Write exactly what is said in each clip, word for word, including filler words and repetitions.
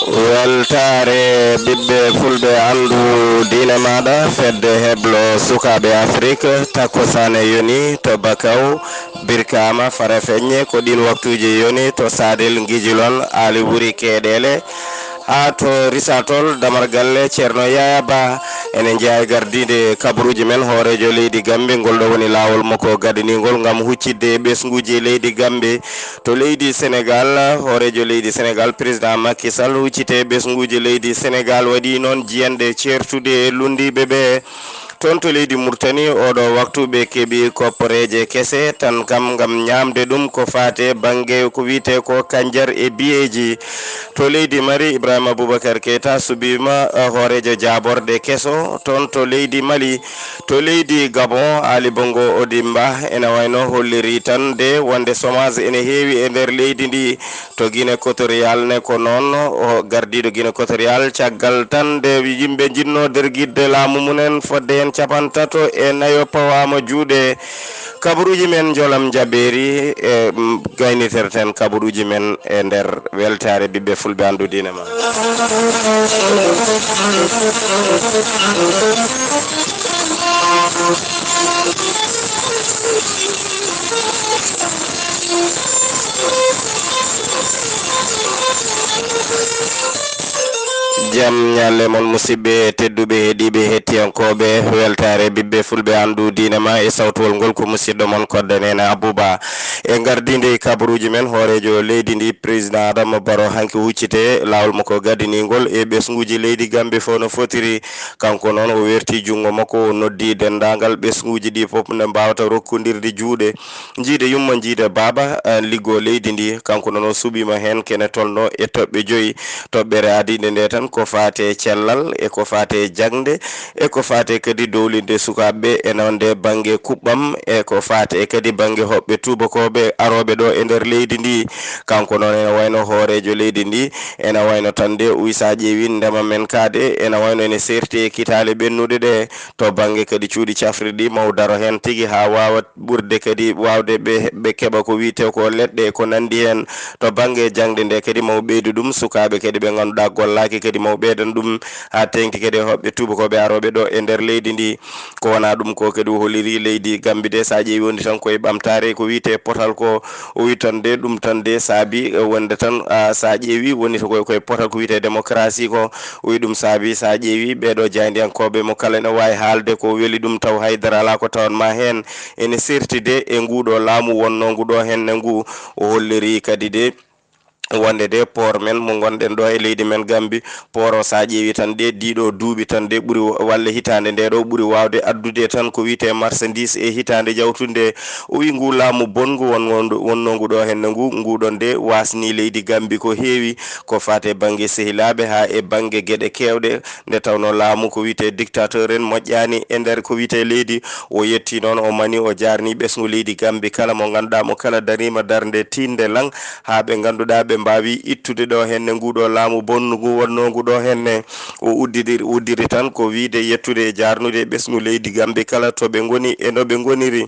Weltaare ɓiɓɓe fulɓe, anndu diine maaɗa. Fedde heblo sukaaɓe Afrik, takkosaane yoni to Bakaw, Birkaama, Farafeññe, ko ɗiin waktuuji yoni to Saadel, Ngijilon, Aali Wuri, Keeɗeele, haa to Risatol, Damargalle, Ceerno Yaaya Ba. Ene njeyaa e gardiinde kabaruuji men, hooreejo leydi Gambi, ngol ɗo woni laawol makko gadaniingol ngam huccidde e ɓesnguuji leydi Gambi. To leydi Senegal, hooreejo leydi Senegal, président Macky Sall, huccite ɓesnguuji leydi Senegal, waɗi noon jiyanɗe ceertuɗe e lunndiiɓe ɓe. Toon to leydi Murtani, oɗo waktu ɓe keɓi kopporeeje kese tan kam ngam ñaamde ɗum ko faate bannge ko wiyetee ko kanjar e biyeeji. To leydi Mali, Ibrahima Boubacar Keita suɓiima, eh, hooreejo jaaborɗe keso. Toon to leydi Mali, to leydi Gabon, Ali Bongo Odimba ene wayno holliri tan de wonde chômage ene heewi e nder leydi ndi. To Guinée Equatorial ne ko noon, o gardiiɗo Guinée Equatorial, caggal tan nde yimɓe njinnoo dergidde laamu mumen, fodde heen capantato e nayo pawaama juuɗe. Kabaruuji men, njolam jabeeri, e, mm, gayniterten kabaruuji men e nder weltaare ɓiɓɓe fulɓe, anndu diine ma. Jam ñalle mon, musidɓe tedduɓe, heɗiiɓe, hettiyankooɓe weltaare ɓiɓɓe fulɓe, anndu diine ma, e sawtuwol ngol ko musidɗo mon Kodda Neene Abuba. E ngardiinde e kabaruuji men, hooreejo leydi ndi, président Adama Barrow, hanki huccite laawol makko gadaniingol e ɓesnguuji leydi Gambi fof no fotiri. Kanko noon, o werti junngo makko, o noddi denndaangal ɓesnguuji ɗi fof nde mbaawata rokkondirde juuɗe. Njiide yumma, njiide baaba, eh, liggo leydi ndi. Kanko noon, o suɓiima heen kene tolno e toɓɓe joyi. Toɓɓere aadiinde nde tan ko faate cellal, e ko faate jaŋde, e ko faate kadi dowlinde sukaaɓe ɓe, e noon nde bannge kuɓɓam, e ko faate kadi bannge hoɓɓe tuubakooɓe arooɓe ɗo e nder leydi ndi. Kanko noon ene wayno hooreejo leydi ndi, ene wayno tan nde, uwi, so a ƴeewi ndema men kaade, ene wayno ene seerti e kitaale ɓennuɗe ɗe. To bannge kadi cuuɗi cafrirɗi, maw daro heen tigi haa waawa ɓurde kadi waawde ɓe, ɓe keɓa ko wiyetee ko leɗɗe e ko nanndi heen. To bannge jaŋde nde kadi, maw ɓeydu ɗum sukaaɓe kadi ɓe ngannduɗaa gollaaki kadi, maw ɓeydan ɗum haa teeŋti kadi e hoɓɓe tuubakooɓe arooɓe ɗo e nder leydi ndi. Ko wonaa ɗum ko kadi, o holliri leydi Gambi de, so a ƴeewi, woni tan koye ɓamtaare ko wiyetee potal ko. O wi tan de, ɗum tan de saabi, eh, wonde tan, ah, so a ƴeewi, woni to koye, koye potal ko wiyetee démocratie ko. O wi ɗum saabi, so a ƴeewi, ɓeeɗo jaayndiyankooɓe mo kala ene waawi haalde ko weli ɗum, taw haydara alaa ko tawanmaa heen ene serti de e nguuɗo laamu wonnoo ngu ɗo henne ngu. O holliri kadi de wonde de port men mo ngonɗen ɗo e leydi men Gambi, port o, so a ƴeewi tan de, ɗiɗo duuɓi tan de ɓuri wa-, walla hitaande nde ɗo ɓuri waawde addude tan ko wiyetee marchandise e hitaande jawtunde. O wi ngu laamu bonngu wonngo-, wonnoo ngu ɗo henne ngu, ngu ɗon de waasni leydi Gambi ko heewi, ko faati e bannge sehilaaɓe haa e bannge geɗe keewɗe, nde tawnoo laamu ko wiyetee dictateur en moƴƴaani e nder ko wiyetee leydi. O yetti noon, o mani, o jaarni ɓesngu leydi Gambi kala mo ngannduɗaa, mo kala dariima darnde tiiɗnde laŋ, haa ɓe ngannduɗaa ɓe mbaawi ittude ɗo henne nguɗo laamu bonngu wonnoo ngu ɗo henne. O uddiri, uddiri tan ko wiyde yettude e jaarnude ɓesngu leydi Gambi kala to ɓe ngoni e no ɓe ngoniri.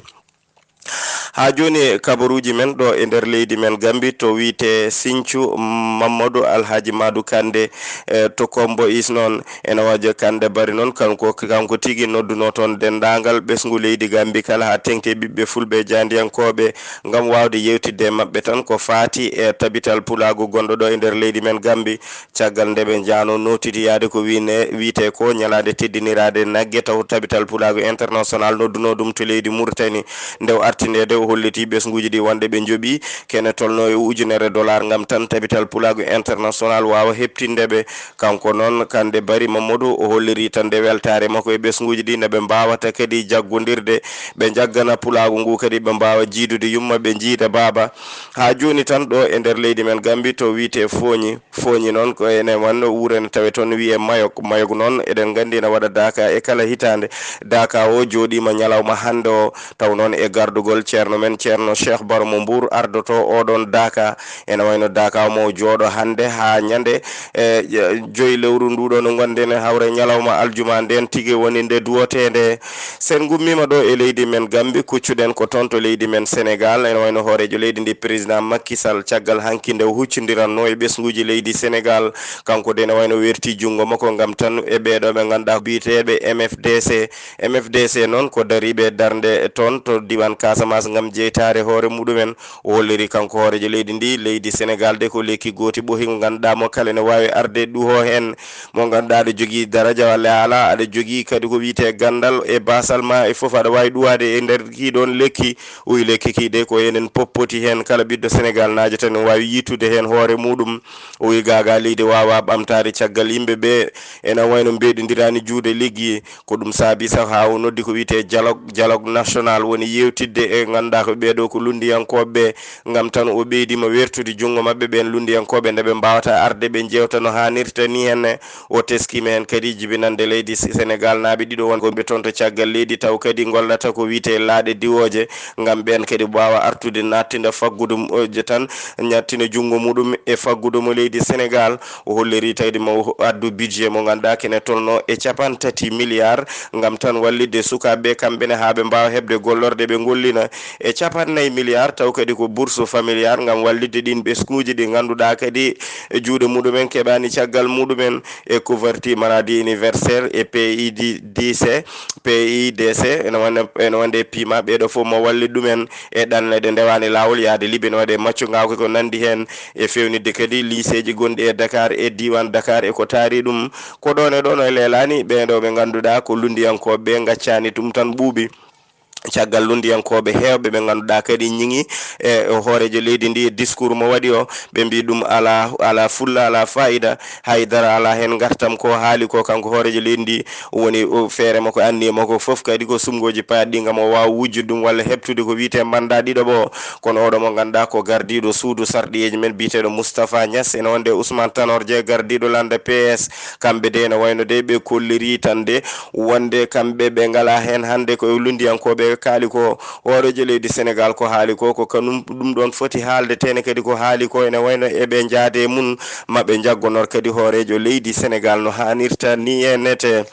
Haa jooni, kabaruuji men ɗo e nder leydi men Gambi, to wiyetee Sinthiou, Mamadou Alhaji Madou Kande, e to Kombo Is noon, ene waajo Kande Bari noon, kanko, kanko tigi noddunoo toon denndaangal ɓesngu leydi Gambi kala, haa teeŋti ɓiɓɓe fulɓe jaandiyankooɓe, ngam waawde yeewtidde e maɓɓe tan ko faati e tabital pulaagu gonɗo ɗo e nder leydi men Gambi. Caggal nde ɓe njahnoo nootiti yahde ko wiyne-, wiyetee ko ñalaande teddiniraade nagge, taw tabital pulaagu international noddunoo ɗum to leydi Mauritanie. Nde o arti nde de, o holliti ɓesnguuji ɗi wonde ɓe njoɓi kene tolnoo e ujunere dollar ngam tan tabital pulaagu international waawa heɓtinde ɓe. Kanko noon, Kande Bari Mamadou, o holliri tan nde weltaare makko e ɓesnguuji ɗi, nde ɓe mbaawata kadi jaggondirde, ɓe njaggana pulaagu ngu kadi, ɓe mbaawa jiidude yumma, ɓe njiida baaba. Haa jooni tan ɗo e nder leydi men Gambi, to wiyetee Fooñi, Fooñi noon ko ene wano wuuro ne tawee toon, wiyee Mayok. Mayok noon eɗen nganndi ene waɗa daaka e kala hitaande. Daaka o jooɗiima ñalawma hannde o, taw noon e gardugol Ceerno Ceerno men Ceerno Cheikh Baro mo Mbour ardoto oɗon daaka, ene wayno daaka mo jooɗo hannde haa ñande, e, ƴe-, joyi lewru ndu ɗo no ngonɗen e hawre ñalawma aljuma nden tigi woni nde duwoteende. Sen ngummiima ɗo e leydi men Gambie, kuccuɗen ko toon to leydi men Sénégal, ene wayno hooreejo leydi ndi président Macky Sall, caggal hanki nde o huccondiranno e ɓesnguuji leydi Sénégal, kanko de ene wayno werti junngo makko ngam tan e ɓeeɗo ɓe ngannduɗaa ko biyeteeɓe M F D C. M F D C noon ko dariiɓe darnde toon to diiwaan Casamance ngam jeytaare hoore muɗumen. O holliri kanko hooreejo leydi ndi, leydi Sénégal de ko lekki gooti ɓohi mo ngannduɗaa mo kala ene waawi arde ɗuho heen. Mo ngannduɗaa aɗa jogii daraja walla a alaa, aɗa jogii kadi ko wiyetee ganndal e baasal ma e fof aɗa waawi ɗuwaade e nder kii ɗoon lekki. O wi lekki kii de ko enen pop poti heen, kala ɓiɗɗo Sénégal naajo tan ene waawi yiytude heen hoore muɗum. O wi gaagaa leydi waawaa ɓamtaade caggal yimɓe ɓe ene wayno mbeɗondiraani juuɗe liggi. Ko ɗum saabi sah haa o noddi ko wiyetee dialogue, dialogue national woni yeewtidde e ngannduɗaa ko ɓeeɗo ko lunndiyankooɓe ɓe, ngam tan o ɓeydiima wertude junngo maɓɓe ɓeen lunndiyankooɓe nde ɓe mbaawata arde ɓe njeewta no haanirta ni henne. O teskiima heen kadi jibinande leydi Sénégal naaɓe ɗiɗo wonɓe toon to caggal leydi taw kadi ngollata ko wiyetee laaɗe diwooje ngam ɓeen kadi mbaawa artude naattina faggudu mo, je tan, naattina junngo muɗum e faggudu mo leydi Sénégal. O holliri tawde mo addu budget mo ngannduɗaa kene tolno e capanɗe tati milliards ngam tan wallitde sukaaɓe ɓe kamɓe ne haa ɓe mbaawa heɓde gollorɗe ɓe ngollina e capanɗe nayi milliards taw kadi ko bourse familiale ngam wallitde ɗin ɓesnguuji ɗi ngannduɗaa kadi e juuɗe muɗumen keɓaani caggal muɗumen e couverture maladie universelle e P I D C, P I D C, ene wonde, ene wonde e pima ɓeeɗo fof mo wallit ɗumen e ɗanle ɗe ndewaani laawol yahde Libi, ene waɗe maccu ngaaku ko nanndi heen e feewnitde kadi liiseeji gonɗi e Dakar e diiwaan Dakar e ko taari ɗum. Ko ɗoon e ɗoon o leelaani ɓeeɗo ɓe ngannduɗaa ko lunndiyankooɓe ɓe ngaccaani ɗum tan ɓuuɓi. Caggal lunndiyankooɓe heewɓe ɓe ngannduɗaa kadi ñiŋi e hooreejo leydi ndi e discours mo waɗi o, ɓe mbii ɗum alaa, alaa fulla, alaa faayida, hay dara alaa heen ngartam ko haali ko. Kanko hooreejo leydi ndi woni o feere makko, anniya makko fof kadi ko suɓngooji paaɗɗi ngam o waawa wujjude ɗum walla heɓtude ko wiyetee manndaa ɗiɗaɓo o. Kono oɗo mo ngannduɗaa ko gardiiɗo suudu sarɗiyeeji men biyeteeɗo Moustapha Niass, ene wonde Ousmane Tanor Dieng gardiiɗo lannda P S, kamɓe de ene wayno de ɓe kolliri tan de wonde kamɓe ɓe ngalaa heen hannde ko lunndiyankooɓe kaali ko. Hooreejo leydi Sénégal ko haali ko, ko kanum ɗum ɗoon foti haalde, tene kadi ko haali ko ene wayno eɓe njaade mum, maɓe njaggonor kadi hooreejo leydi Sénégal no haanirta ni e nete.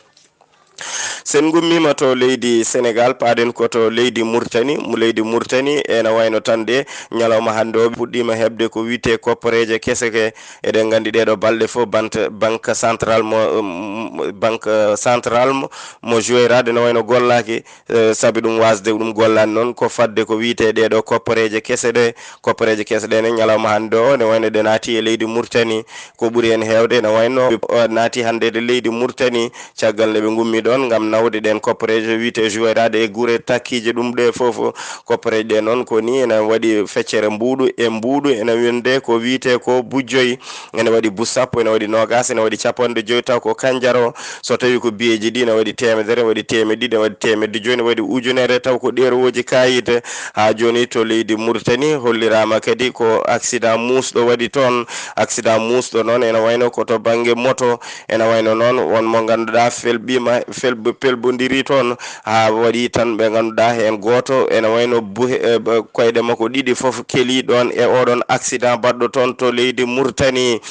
Sen ngummiima to leydi Sénégal, paaɗen ko to leydi Murtani. Mo leydi Murtani ene wayno tan de ñalawma hannde o puɗɗiima heɓde ko wiyetee kopporeeje kese ke. Eɗen nganndi ɗeeɗo balɗe fof bant-, banque centrale mo, um, banque centrale mo, mo Joyrade ene wayno gollaaki, eh, sabi ɗum waasde ɗum gollaani noon ko fadde ko wiyetee ɗeeɗo kopporeeje kese ɗe. Kopporeeje kese ɗe ne ñalawma hannde o ne wayno ɗe naati e leydi Murtani. Ko ɓuri heen heewde ene wayno, eh, naati hannde e leydi Murtani caggal nde ɓe ngummi ɗoon ngam nawde ɗeen kopporeeje wiyetee Joyrade e gure takkiije ɗum ɗe fof. Kopporeeje ɗe noon ko ni ene waɗi feccere mbuuɗu e mbuuɗu ene wonde ko wiyetee ko bujjoy, ene waɗi bus sappo, ene waɗi noogaas, ene waɗi capanɗe joyi taw ko kanjaro. So tawii ko biyeeji ɗi ene waɗi teemedere, ene waɗi teemedde ɗiɗi, ene waɗi teemedde joyi, ene waɗi ujunere taw ko ɗeerwooji kaayit. Haa jooni to leydi Murtani holliraama kadi ko accident muusɗo waɗi toon. Accident muusɗo noon ene wayno ko to bannge moto, ene wayno noon won mo ngannduɗaa felɓiima, felɓ-, pelbondiri toon haa waɗi tan ɓe ngannduɗaa heen gooto ene wayno buhe, eh, ɓe-, koyɗe makko ɗiɗi fof kelii ɗoon e oɗon accident baɗɗo toon to leydi Murtani.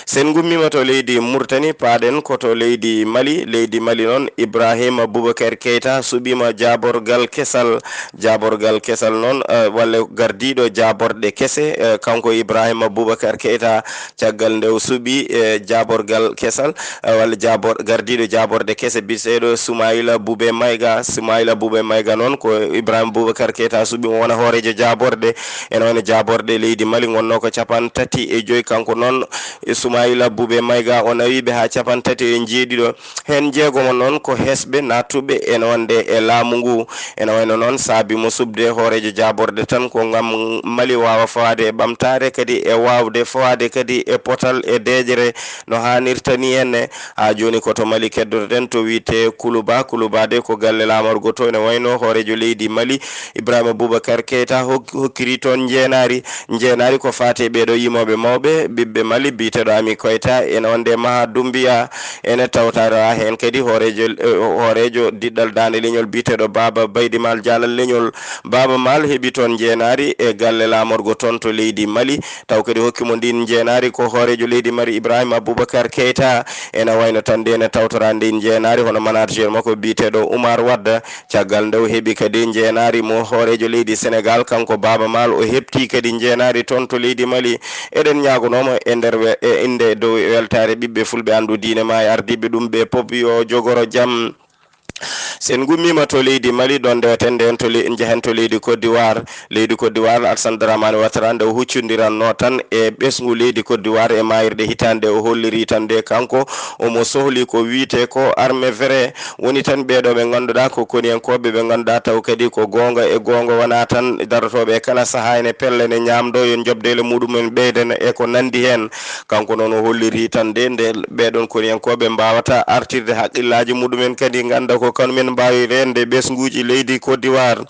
Sen ngummiima to leydi Murtani, paaɗen ko to leydi Mali. Leydi Mali noon, Ibrahima Boubacar Keita suɓiima jaaborgal kesal. Jaaborgal kesal noon, eh, walla gardiiɗo jaaborɗe kese, eh, kanko Ibrahima Boubacar Keita, caggal nde o suɓi, eh, jaaborgal kesal, eh, walla jaabor-, gardiiɗo jaaborɗe kese biyeteeɗo Soumaïla Boubé Maïga. Soumaïla Boubé Maïga noon ko Ibrahima Boubacar Keita suɓi mo wona hooreejo jaaborɗe. Ene wayno jaaborɗe leydi Mali ngonnoo ko capanɗe tati e joyi. Kanko noon, e Soumaïla Boubé Maïga, o nawii ɓe haa capanɗe tati e njeeɗiɗo. Heen jeegomo noon ko hesɓe naattuɓe ene wonde e laamu ngu. Ene wayno noon saabi mo suɓde hooreejo jaaborɗe tan ko ngam Mali waawa fawaade e ɓamtaare, kadi e waawde fawaade kadi e potal e deeƴre no haanirta ni henne. Haa jooni ko to Mali keddotoɗen, to wiyetee Kuluba. Kuluba de ko galle laamorgo to, ene wayno hooreejo leydi Mali, Ibrahima Boubacar Keita hok-, hokkiri toon njeenaari. Njeenaari ko faati e ɓeeɗo yimooɓe mawɓe, ɓiɓɓe Mali, bi-, biyeteeɗo Ami Koyta, ene wonde Maha Dumbiya, ene tawtara heen kadi hooreejo, eh, hooreejo diɗɗal daande leñol biyeteeɗo Baaba Baydi Maal Jaalal Leñol. Baaba Maal heɓi toon njeenaari e galle laamorgo toon to leydi Mali, taw kadi hokki mo ndiin njeenaari ko hooreejo leydi Mali Ibrahima Abubakar Keita. Ene wayno tan nde ene tawtora ndiin njeenaari hono manager makko biyeteeɗo Oumar Wade. Caggal nde o heɓi kadi njeenaari mo hooreejo leydi Senegal, kanko Baaba Maal o heɓti kadi njeenaari toon to leydi Mali. Eɗen ñaagonooma e nder we-, e innde dow weltaare ɓiɓɓe fulɓe anndu diine ma e ardiiɓe ɗum ɓe pop yo jogoro jam. Sen ngummiima to leydi Mali, ɗon ndewten ndeen to le-, njahen to leydi Côte d'Ivoire. Leydi Côte d'Ivoire, Alassane Dramane Ouattara, nde o huccondirannoo tan e ɓesngu leydi Côte d'Ivoire e maayirɗe hitaande, o holliri tan nde kanko omo sohli ko wiyetee ko armée vraie. Woni tan ɓeeɗo ɓe ngannduɗaa ko koniyankooɓe ɓe ngannduɗaa taw kadi ko goonga e goonga wonaa tan darotooɓe e kala sahaa ene pella ene ñaamdoo yo njoɓdeele muɗumen ɓeyden e ko nanndi heen. Kanko noon o holliri tan nde, nde ɓeeɗon koniyankooɓe mbaawata artirde haqqillaaji muɗumen kadi ngannda ko kanumen mbaawi reende ɓesnguuji leydi Côte d'Ivoire.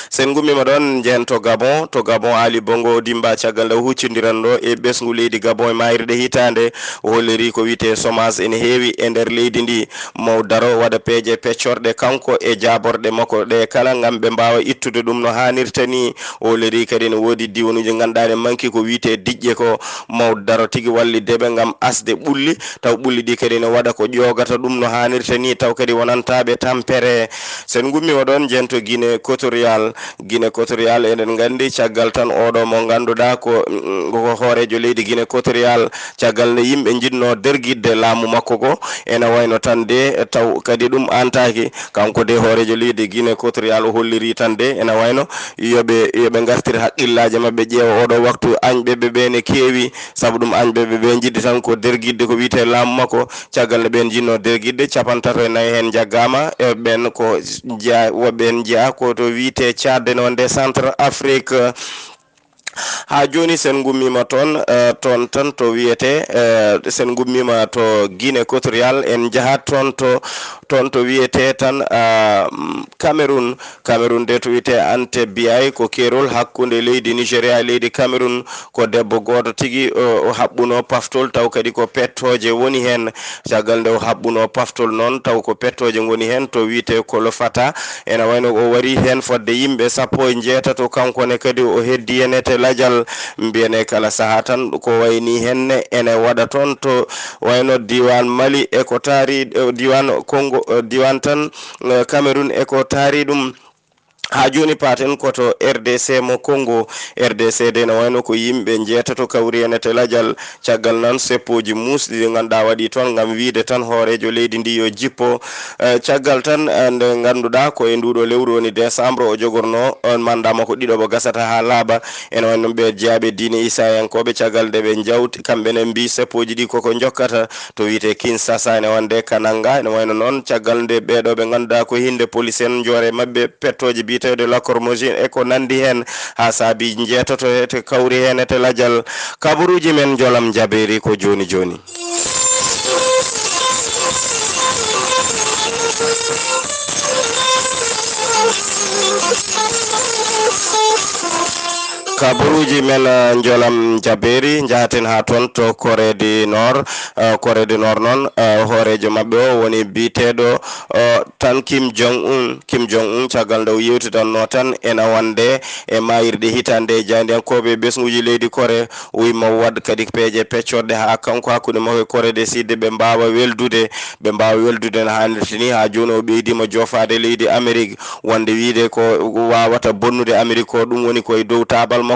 Sen ngummiima ɗoon, njehen to Gabon. To Gabon, Ali Bongo Odimba, caggal nde o huccondiranno e ɓesngu leydi Gabon e maayirɗe hitaande, o holliri ko wiyetee chômage ene heewi e nder leydi ndi. Maw daro waɗa peeje peccorɗe kanko e jaaborɗe makko ɗe kala ngam ɓe mbaawa ittude ɗum no haanirta ni. O holliri kadi ene woodi diiwanuuji ngannduɗaa ne manki ko wiyetee diƴƴe ko. Maw daro tigi wallitde ɓe ngam asde ɓulli, taw ɓulli ɗi kadi ne waɗa ko ƴoogata ɗum no haanirta ni, taw kadi wonantaa ɓe tampere. Sen ngummiima ɗoon, njehen to Guinée Équatoriale. Guinée Équatoriale, eɗen nganndi caggal tan oɗo mo ngannduɗaa ko, mm, ko hooreejo leydi Guinée Équatoriale, caggal nde yimɓe njiɗno dergitde laamu makko ko, ene wayno tan de taw kadi ɗum antaaki. Kanko de hooreejo leydi Guinée Équatoriale o holliri tan de ene wayno yo ɓe, yo ɓe ngartir haqqillaaji maɓɓe, ƴeewa oɗo waktu añɓe ɓe ɓe ne keewi, sabu ɗum añɓe ɓe ɓe njiɗi tan ko dergitde ko wiyetee laamu makko. Caggal nde ɓeen njiɗno dergitde, capanɗe tato e nayi heen njaggaama, e ɓeen ko jeya, woɓɓe heen jeyaa ko to wiyetee Tchad, ene wonde Centre Afrique. Haa jooni, sen ngummiima toon, eh, toon tan to wiyetee, eh, sen ngummiima to Guinée Équatoriale, en njahat toon to, toon to wiyetee tan, ah, mm, Cameroun. Cameroun de to wiyetee Ante Biaye, ko keerol hakkunde leydi Nigeria e leydi Cameroun. Ko debbo gooto tigi, o, o haɓɓunoo paftol, taw kadi ko pettooje woni heen. Caggal nde o haɓɓunoo paftol noon, taw ko pettooje ngoni heen to wiyetee Kolofata. Ene wayno o warii heen fodde yimɓe sappo e njeetato, kanko ne kadi o heddii heen e lajal. Mbiyen e kala sahaa tan ko wayi nii heen ne ene waɗa toon to wayno diiwaan Mali e ko taari, eh, diiwaan Congo, eh, diiwaan tan, eh, Cameroun e ko taari ɗum. Haa jooni paaten ko to R D C mo Congo. R D C de no wayno ko yimɓe njeetato kawri heen e lajal. Caggal noon seppooji muusɗi ɗi ngannduɗaa waɗii toon ngam wiyde tan hooreejo leydi ndi yo jippo. Eh, caggal tan, eh, nde ngannduɗaa ko e nduuɗo lewru woni décembre o jogorno on mandat makko ɗiɗo mo gasata haa laaɓa. Ene wayno ɓe jeyaaɓe diine Isaayankooɓe caggal nde ɓe njawti, kamɓe ne mbii seppooji ɗi koko njokkata to wiyetee Kinshasa, ene wonde Kananga. Ene wayno noon caggal nde ɓeeɗo ɓe ngannduɗaa ko hinde police en njoore maɓɓe pettooje biyeteeɗe lacrymogène e ko nanndi heen, haa saabi njeetoto e te kawri heen e te lajal. Kabaruuji men njolam njabeeri ko jooni jooni. Kabaruuji men, eh, njolam njabeeri, njahaten haa toon to Corée du Nord. Eh, Corée du Nord noon, eh, hooreejo maɓɓe o woni biyeteeɗo, eh, tan Kim Jong Un. Kim Jong Un, caggal nde o yewtidanno tan ena wonde e maayirɗe hitaande e jaayndiyankooɓe e ɓesnguuji leydi Corée, o wii mo waɗ kadi peeje peccorɗe haa kanko hakkunde makko e Corée du Sud ɓe mbaawa weldude, ɓe mbaawa weldude no haanirta ni. Haa jooni o ɓeydiima joofaade leydi Amerik, wonde wiyde ko waawata bonnude Amerik ko ɗum woni ko e dow taabal makko.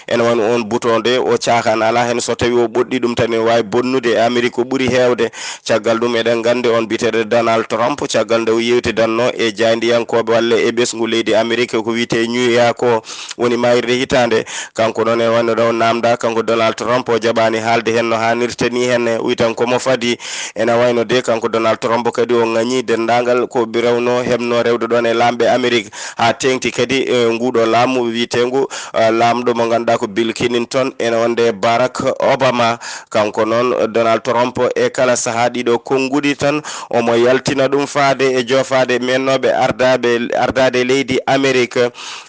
Ene wano on bouton de, o caakan alaa heen, so tawii o ɓoɗɗi ɗum tan, ene waawi bonnude e Amerik ko ɓuri heewde. Caggal ɗum, eɗen nganndi on biyeteeɗo Donald Trump, caggal nde o yewtidanno e jaayndiyankooɓe walla e ɓesngu leydi Amerik ko wiyetee New Year ko woni maayirɗe hitaande. Kanko noon, ene wano ɗo naamnda, kanko Donald Trump o jaɓaani haalde heen no haanirta ni heen, o wiyi tan ko mo fadi. Ene wayno de, kanko Donald Trump kadi o ŋañii denndaangal ko ɓe rewno heɓno rewde ɗoon e laamɓe Amerik, haa teeŋti kadi e nguuɗo laamu wiyeteengu, eh, laamɗo goɗɗo mo ngannduɗaa ko Bill Clinton, ene wonde Barack Obama, kanko noon Donald Trump. E kala sahaa ɗiɗo konnguɗi tan omo yaltina ɗum faade e joofaade meennooɓe ardaaɓe, ardaade leydi Amerik.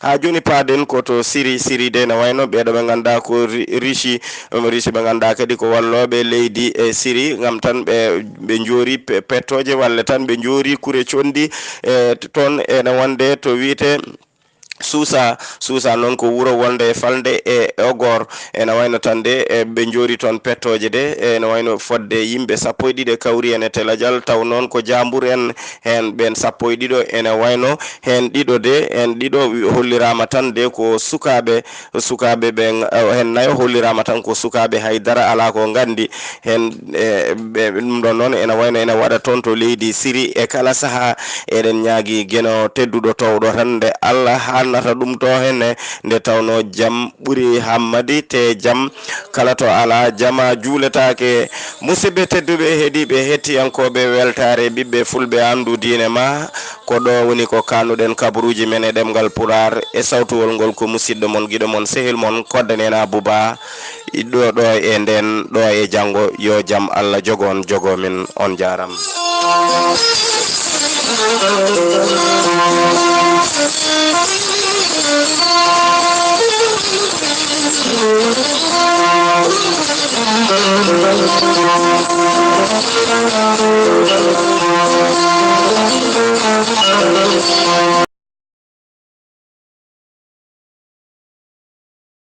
Haa jooni paaden ko to Siri. Siri de ene wayno ɓeeɗo ɓe ngannduɗaa ko Ri-, Riisi, um, Riisi ɓe ngannduɗaa kadi ko wallooɓe leydi e Siri, ngam tan ɓe, ɓe njoori pe-, pettooje, walla tan ɓe njoori kure conndi, e toon ene wonde to wiyetee Suusa. Suusa noon ko wuro wonde e falnde e Ogor. Ene wayno tan de, e, ɓe njoori toon pettooje de, e, ene wayno fodde yimɓe sappo e ɗiɗo e kawri en e Telajal, taw noon ko Jaambur en, heen ɓeen sappo e ɗiɗo ene wayno, heen ɗiɗo de, heen ɗiɗo wi-, holliraama tan de ko sukaaɓe, sukaaɓe ɓen, e, heen nayo holliraama tan ko sukaaɓe, hay dara alaa ko nganndi. Heen, e, ɓe, ɗum ɗoon noon ene wayno ene waɗa toon to leydi Siri. E kala sahaa eɗen ñaagii Geno tedduɗo toowɗo tan nde Allah haannata ɗum to henne, nde tawnoo jam ɓuri hammadi, te jam kala to alaa, jama juuletaake. Musidɓe tedduɓe heɗiiɓe, hettiyankooɓe weltaare ɓiɓɓe fulɓe, anndu diine ma, ko ɗo woni ko kanuɗen kabaruuji men e ɗemngal Pulaar, e sawtuwol ngol ko musiɗɗo mon, giɗo mon, sehil mon, Kodda Neena Buba. Ɗo, ɗo e nden, ɗo e janngo, yo jam Allah jogo on, jogo min. On jaaraama.